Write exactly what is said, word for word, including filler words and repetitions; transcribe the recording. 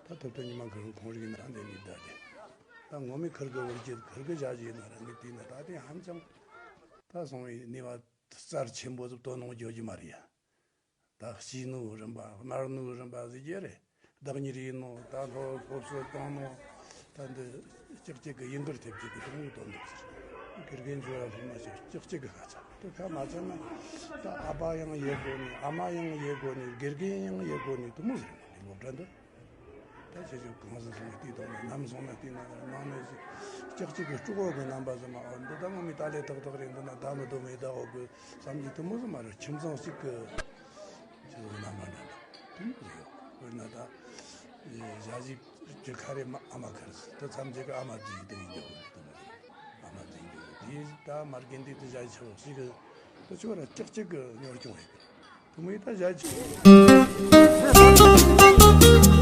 ད་ཐུབ་བསྟན་ཉི་མ་ཁུར་ཁོང་རིག་ན་འདི་ནི་ད་དེ། ད་ངོ་མའི་ཁུར་གི་བུར་གྱི་ཁུར་གི་བྱ་གྱི་ན་རང་གི་དེ་ན་ད་དེ་ཧམ་ཅང་། ད་སོང་བའི་ནི་བ་རྩར་ཆེན་པོ་ཟིག་དོ་སྣང་རྒྱོ་རྒྱུ་མ་རེད་ཡ། ད་སྐྱིད་ནོ་རིམ་པ་དམར་ནོ་རིམ་པ་ཟེར་རྒྱུ་རེད། བདག་ཉིད་ཡིན་ནོ་ད་ལྷོ་སློབ་གསོ་གཏོང་ནོ། ད་འདི་ཅག་ཅིག་གི་ཡིན་གར་ཐེབས་ཅིག་གི་དོན་དོན་འདུག་ཟེར། དགེ་རྒན་ཇོ་ར་སློབ་མ་ཅག་ཅག་ཅིག་གི་ཁ་ཚ་དེ་ཁ་མ་ཚ་ན། ད་ཨ་ཕ་ཡང་ཡེ་གོ་ནི་ཨ་མ་ཡང་ཡེ་གོ་ནི་དགེ་རྒན་ཡང་ཡེ་གོ་ནི་དུ་མོ་ཟེར་ནི་སློབ་གྲྭ་འདི། ད་ཁྱེད་ཚོ་གང་ཟིག་སོང་ནས་བལྟས་དང་ནམ་སོང་ན་བལྟས་ན་ནང་ནས་ཅག་ཅིག་གི་སྤྲོ་བོ་གི་རྣམ་པ་ཟིག་མ་འོ་འདི་ད་ངོ་མི་ད་ལས་ཏག་ཏག་རེད། འདི་ན་ད་མི་དོ་མེད་ད་འོ་གི་བསམ་གྱི་དུ་མོ་ཟིག་མ་རེད། ཁྱིམ་ཚང་གཅིག་གི་ཁྱེད་ཚོ་རྣམ་པ་འདྲ་འདྲ་དུ་མོ་ཟིག་ཡོད། དཔེར་ན་ད་ཞ་ཞིག་གི་ཁ་རེ་མ་ཨ་མ་ཁར་ཟིག་དུ་མཚམས་ཅིག་གི་ཨ་མ་དེ་ཡི་དུ་ཡིན་འགྱོ་གི་དུ་མོ་ཟིག་ཨ་མ་དེ་ཡིན་འགྱོ་གི་དེ་ད་མར་གན་དེ་དུ་ཞ་ཞིག་ཆགས་ཞིག་གི་དུ་ཆོ་ར་ཅག་ཅིག་གི་གཉོར་སྐྱོང་ཡོད་གི་དུ་མོ་ཡི་ད་ཞ་ཞིག